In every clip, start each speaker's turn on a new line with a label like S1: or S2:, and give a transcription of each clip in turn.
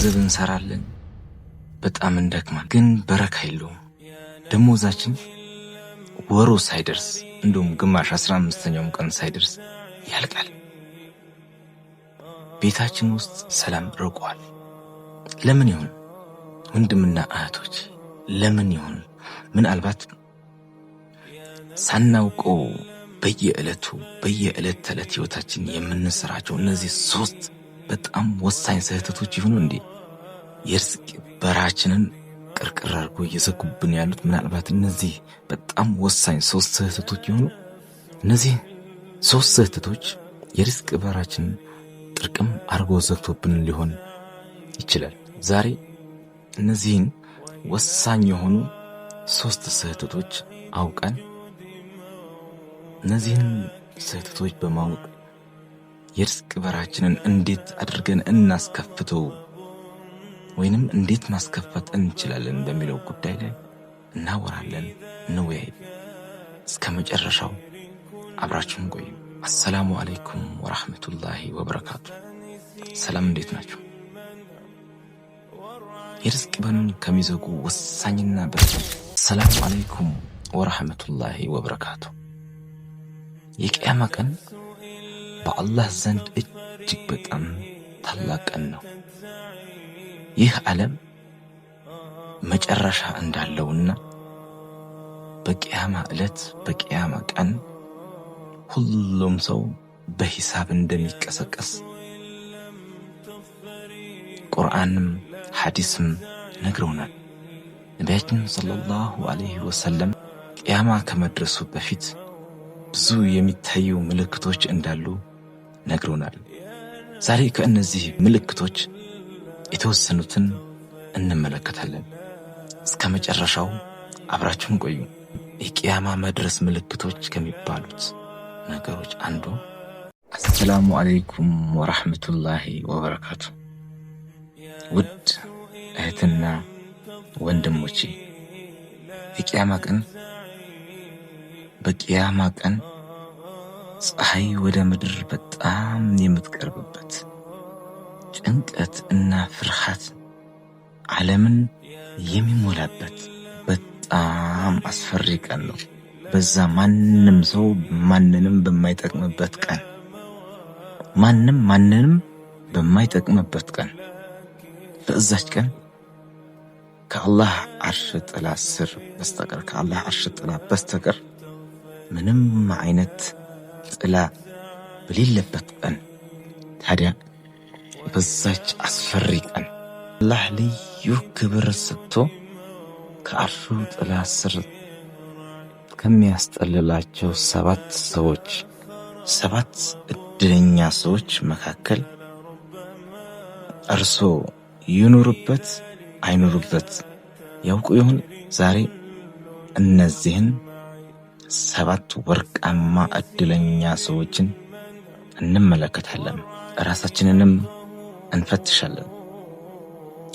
S1: ገንዘብ እንሰራለን፣ በጣም እንደክማል፣ ግን በረካ የለውም። ደሞዛችን ወሩ ሳይደርስ እንዲሁም ግማሽ 15ኛውም ቀን ሳይደርስ ያልቃል። ቤታችን ውስጥ ሰላም ርቋል። ለምን ይሆን? ወንድምና እህቶች ለምን ይሆን? ምናልባት ሳናውቀው በየዕለቱ በየዕለት ተዕለት ህይወታችን የምንሰራቸው እነዚህ ሶስት በጣም ወሳኝ ስህተቶች ይሁኑ እንዴ? የርዝቅ በራችንን ቅርቅር አድርጎ እየዘጉብን ያሉት ምናልባት እነዚህ በጣም ወሳኝ ሶስት ስህተቶች ይሆኑ? እነዚህ ሶስት ስህተቶች የርዝቅ በራችንን ጥርቅም አድርጎ ዘግቶብን ሊሆን ይችላል። ዛሬ እነዚህን ወሳኝ የሆኑ ሶስት ስህተቶች አውቀን እነዚህን ስህተቶች በማወቅ የርዝቅ በራችንን እንዴት አድርገን እናስከፍተው ወይንም እንዴት ማስከፈት እንችላለን በሚለው ጉዳይ ላይ እናወራለን፣ እንወያይ። እስከ መጨረሻው አብራችሁን ቆዩ። አሰላሙ አለይኩም ወራህመቱላሂ ወበረካቱ። ሰላም፣ እንዴት ናችሁ? የርዝቅ በሩን ከሚዘጉ ወሳኝና በጣም አሰላሙ አለይኩም ወራህመቱላሂ ወበረካቱ። የቅያማ ቀን በአላህ ዘንድ እጅግ በጣም ታላቅ ቀን ነው። ይህ ዓለም መጨረሻ እንዳለውና በቅያማ ዕለት በቅያማ ቀን ሁሉም ሰው በሂሳብ እንደሚቀሰቀስ ቁርአንም ሐዲስም ነግረውናል። ነቢያችን ሰለላሁ ዐለይሂ ወሰለም ቅያማ ከመድረሱ በፊት ብዙ የሚታዩ ምልክቶች እንዳሉ ነግረውናል። ዛሬ ከእነዚህ ምልክቶች የተወሰኑትን እንመለከታለን። እስከ መጨረሻው አብራችሁን ቆዩ። የቅያማ መድረስ ምልክቶች ከሚባሉት ነገሮች አንዱ አሰላሙ አለይኩም ወራህመቱላሂ ወበረካቱ። ውድ እህትና ወንድሞቼ፣ የቅያማ ቀን በቅያማ ቀን ፀሐይ ወደ ምድር በጣም የምትቀርብበት፣ ጭንቀት እና ፍርሃት ዓለምን የሚሞላበት በጣም አስፈሪ ቀን ነው። በዛ ማንም ሰው ማንንም በማይጠቅምበት ቀን፣ ማንም ማንንም በማይጠቅምበት ቀን፣ በዛች ቀን ከአላህ አርሽ ጥላ ስር በስተቀር፣ ከአላህ አርሽ ጥላ በስተቀር ምንም አይነት ጥላ በሌለበት ቀን፣ ታዲያ በዛች አስፈሪ ቀን አላህ ልዩ ክብር ሰጥቶ ከአርሹ ጥላ ስር ከሚያስጠልላቸው ሰባት ሰዎች፣ ሰባት እድለኛ ሰዎች መካከል እርሶ ይኑሩበት አይኑሩበት ያውቁ ይሆን? ዛሬ እነዚህን ሰባት ወርቃማ እድለኛ ሰዎችን እንመለከታለን። ራሳችንንም እንፈትሻለን።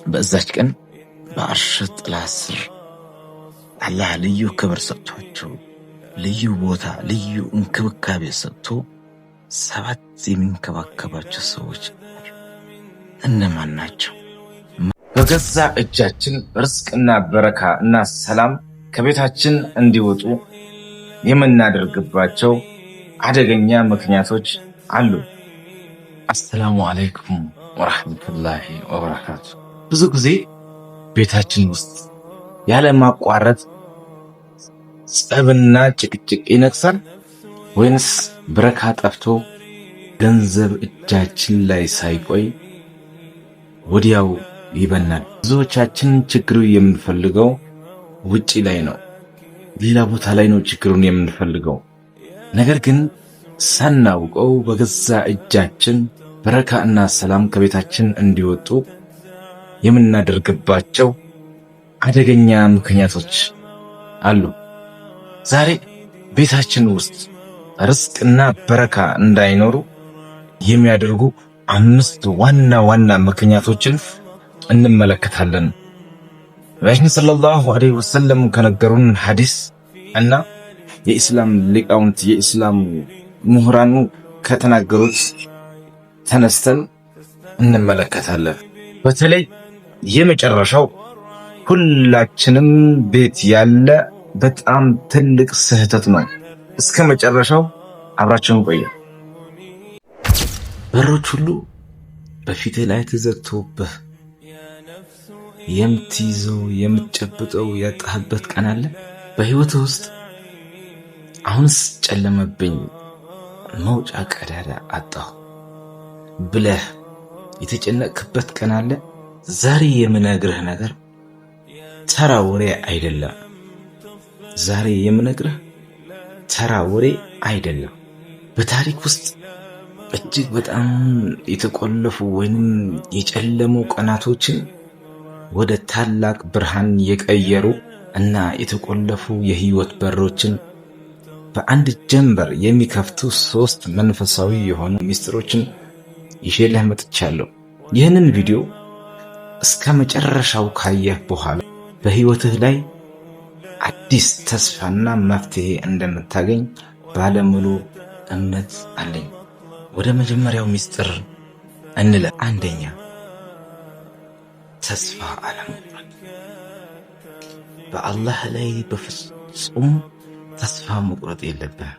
S1: በዛች ቀን በአርሽ ጥላ ስር አላህ ልዩ ክብር ሰጥቷቸው፣ ልዩ ቦታ፣ ልዩ እንክብካቤ ሰጥቶ ሰባት የሚንከባከባቸው ሰዎች እነማን ናቸው? በገዛ እጃችን ርዝቅና በረካ እና ሰላም ከቤታችን እንዲወጡ የምናደርግባቸው አደገኛ ምክንያቶች አሉ። አሰላሙ አለይኩም ወራህመቱላሂ ወበረካቱ። ብዙ ጊዜ ቤታችን ውስጥ ያለ ማቋረጥ ጸብና ጭቅጭቅ ይነግሳል ወይንስ በረካ ጠፍቶ ገንዘብ እጃችን ላይ ሳይቆይ ወዲያው ይበናል? ብዙዎቻችን ችግሩ የምንፈልገው ውጪ ላይ ነው፣ ሌላ ቦታ ላይ ነው ችግሩን የምንፈልገው። ነገር ግን ሳናውቀው በገዛ እጃችን በረካ እና ሰላም ከቤታችን እንዲወጡ የምናደርግባቸው አደገኛ ምክንያቶች አሉ። ዛሬ ቤታችን ውስጥ ርዝቅና በረካ እንዳይኖሩ የሚያደርጉ አምስት ዋና ዋና ምክንያቶችን እንመለከታለን። ነቢያችን ሰለላሁ ዐለይሂ ወሰለም ከነገሩን ሐዲስ እና የኢስላም ሊቃውንት፣ የኢስላም ምሁራኑ ከተናገሩት ተነስተን እንመለከታለን። በተለይ የመጨረሻው ሁላችንም ቤት ያለ በጣም ትልቅ ስህተት ነው። እስከ መጨረሻው አብራችሁን ቆዩ። በሮች ሁሉ በፊትህ ላይ ተዘግቶብህ የምትይዘው የምትጨብጠው ያጣህበት ቀን አለ። በህይወትህ ውስጥ አሁንስ ጨለመብኝ፣ መውጫ ቀዳዳ አጣሁ ብለህ የተጨነቅክበት ቀን አለ። ዛሬ የምነግርህ ነገር ተራ ወሬ አይደለም። ዛሬ የምነግርህ ተራ ወሬ አይደለም። በታሪክ ውስጥ እጅግ በጣም የተቆለፉ ወይንም የጨለሙ ቀናቶችን ወደ ታላቅ ብርሃን የቀየሩ እና የተቆለፉ የህይወት በሮችን በአንድ ጀንበር የሚከፍቱ ሶስት መንፈሳዊ የሆኑ ሚስጥሮችን ይዤልህ መጥቻለሁ። ይህንን ቪዲዮ እስከ መጨረሻው ካየህ በኋላ በህይወትህ ላይ አዲስ ተስፋና መፍትሄ እንደምታገኝ ባለሙሉ እምነት አለኝ። ወደ መጀመሪያው ሚስጥር እንለ። አንደኛ፣ ተስፋ አለመቁረጥ። በአላህ ላይ በፍጹም ተስፋ መቁረጥ የለብህም።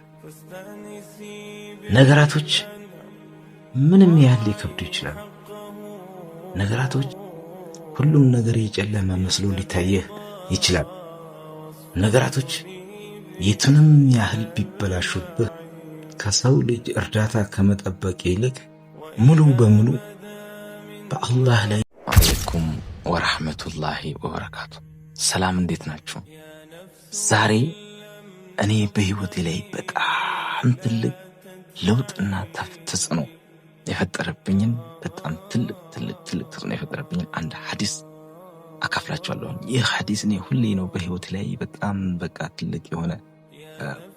S1: ነገራቶች ምንም ያህል ሊከብዱ ይችላሉ። ነገራቶች ሁሉም ነገር የጨለመ መስሎ ሊታየህ ይችላል። ነገራቶች የቱንም ያህል ቢበላሹብህ ከሰው ልጅ እርዳታ ከመጠበቅ ይልቅ ሙሉ በሙሉ በአላህ ላይ። አለይኩም ወራህመቱላሂ ወበረካቱ። ሰላም፣ እንዴት ናችሁ? ዛሬ እኔ በህይወቴ ላይ በጣም ትልቅ ለውጥና ተጽዕኖ የፈጠረብኝን፣ በጣም ትልቅ ትልቅ ትልቅ ተጽዕኖ የፈጠረብኝን አንድ ሐዲስ አካፍላችኋለሁ። ይህ ሐዲስ እኔ ሁሌ ነው በህይወቴ ላይ በጣም በቃ ትልቅ የሆነ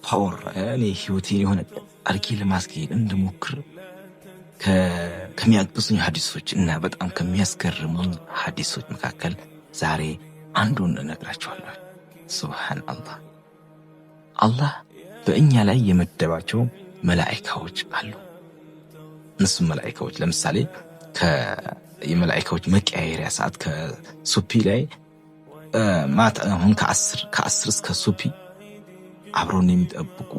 S1: power፣ እኔ ህይወቴን የሆነ አድርጌ ለማስኬድ እንድሞክር ከሚያግዙኝ ሐዲሶች እና በጣም ከሚያስገርሙኝ ሐዲሶች መካከል ዛሬ አንዱን እነግራችኋለሁ። ሱብሃን አላህ፣ አላህ በእኛ ላይ የመደባቸው መላኢካዎች አሉ። እነሱም መላኢካዎች ለምሳሌ የመላኢካዎች መቀያየሪያ ሰዓት ከሱብሂ ላይ ማታ አሁን ከ10 እስከ ሱብሂ አብረውን የሚጠብቁ፣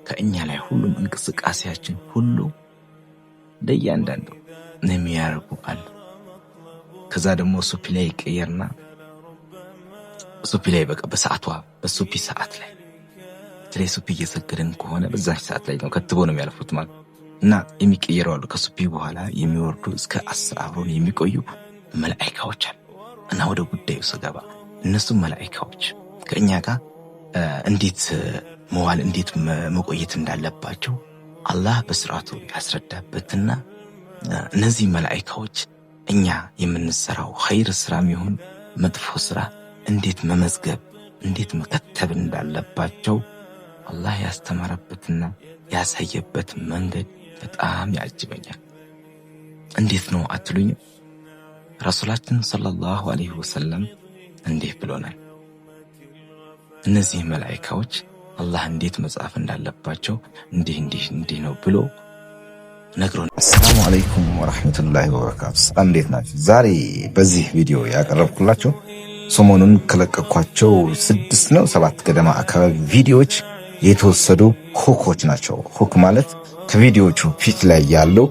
S1: ከእኛ ላይ ሁሉም እንቅስቃሴያችን ሁሉ ለእያንዳንዱ የሚያደርጉ አሉ። ከዛ ደግሞ ሱብሂ ላይ ይቀየርና ሱብሂ ላይ በቃ በሰዓቷ በሱብሂ ሰዓት ላይ፣ በተለይ ሱብሂ እየሰገድን ከሆነ በዛች ሰዓት ላይ ነው ከትቦ ነው የሚያልፉት ማለት እና የሚቀየረው አሉ። ከሱብሂ በኋላ የሚወርዱ እስከ 10 አብሮን የሚቆዩ መላኢካዎች አሉ። እና ወደ ጉዳዩ ስገባ እነሱም መላኢካዎች ከእኛ ጋር እንዴት መዋል፣ እንዴት መቆየት እንዳለባቸው አላህ በስርዓቱ ያስረዳበትና እነዚህ መላኢካዎች እኛ የምንሰራው ኸይር ስራም ይሁን መጥፎ ስራ እንዴት መመዝገብ፣ እንዴት መከተብ እንዳለባቸው አላህ ያስተማረበትና ያሳየበት መንገድ በጣም ያጅበኛል። እንዴት ነው አትሉኝም? ረሱላችን ሰለላሁ ዐለይሂ ወሰለም እንዲህ ብሎናል። እነዚህ መላኢካዎች አላህ እንዴት መጻፍ እንዳለባቸው እንዲህ እንዲህ እንዲህ ነው ብሎ ነግሮን።
S2: አሰላሙ አለይኩም ወራህመቱላሂ ወበረካቱ። እንዴት ናችሁ? ዛሬ በዚህ ቪዲዮ ያቀረብኩላችሁ ሰሞኑን ከለቀኳቸው ስድስት ነው ሰባት ገደማ አካባቢ ቪዲዮዎች የተወሰዱ hook ኦች ናቸው። Hook ማለት ከቪዲዮዎቹ ፊት ላይ ያለው፣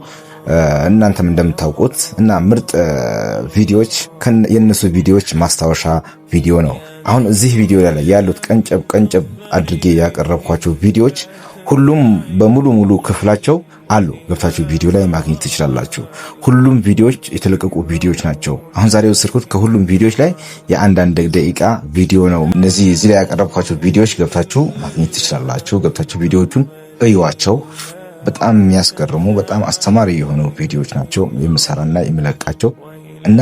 S2: እናንተም እንደምታውቁት እና ምርጥ ቪዲዮዎች የእነሱ ቪዲዮዎች ማስታወሻ ቪዲዮ ነው። አሁን እዚህ ቪዲዮ ላይ ያሉት ቀንጨብ ቀንጨብ አድርጌ ያቀረብኳቸው ቪዲዮዎች ሁሉም በሙሉ ሙሉ ክፍላቸው አሉ። ገብታችሁ ቪዲዮ ላይ ማግኘት ትችላላችሁ። ሁሉም ቪዲዮዎች የተለቀቁ ቪዲዮዎች ናቸው። አሁን ዛሬ የወሰድኩት ከሁሉም ቪዲዮዎች ላይ የአንዳንድ ደቂቃ ቪዲዮ ነው። እነዚህ እዚህ ላይ ያቀረብኳቸው ቪዲዮዎች ገብታችሁ ማግኘት ትችላላችሁ። ገብታችሁ ቪዲዮዎቹን እዩዋቸው። በጣም የሚያስገርሙ፣ በጣም አስተማሪ የሆኑ ቪዲዮዎች ናቸው የምሰራና የምለቃቸው። እና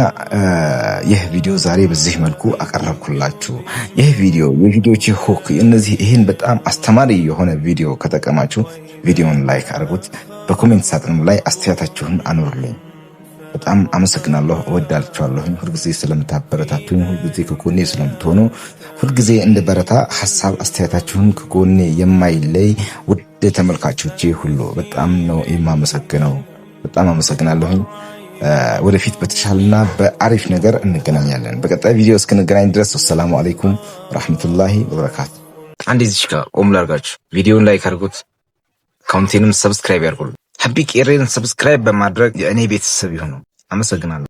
S2: ይህ ቪዲዮ ዛሬ በዚህ መልኩ አቀረብኩላችሁ። ይህ ቪዲዮ የቪዲዮዎች hook እነዚህ ይህን በጣም አስተማሪ የሆነ ቪዲዮ ከጠቀማችሁ ቪዲዮን like አድርጉት። በ comment ሳጥንም ላይ አስተያየታችሁን አኑሩልኝ። በጣም አመሰግናለሁ። እወዳችኋለሁኝ። ሁልጊዜ ስለምታበረታቱኝ፣ ሁልጊዜ ከጎኔ ስለምትሆኑ፣ ሁልጊዜ እንድበረታ ሀሳብ አስተያየታችሁን ከጎኔ የማይለይ ውድ ተመልካቾቼ ሁሉ በጣም ነው የማመሰግነው። በጣም አመሰግናለሁኝ። ወደፊት በተሻለና በአሪፍ ነገር እንገናኛለን። በቀጣይ ቪዲዮ እስክንገናኝ ድረስ ወሰላሙ አለይኩም ረሕመቱላሂ ወበረካቱ።
S1: አንዴ እዚች ጋር ቆም ላድርጋችሁ። ቪዲዮን like አድርጉት፣ አካውንቴንም subscribe ያድርጉ። ሀቢ ቄሬን subscribe በማድረግ የእኔ ቤተሰብ ይሁኑ። አመሰግናለሁ።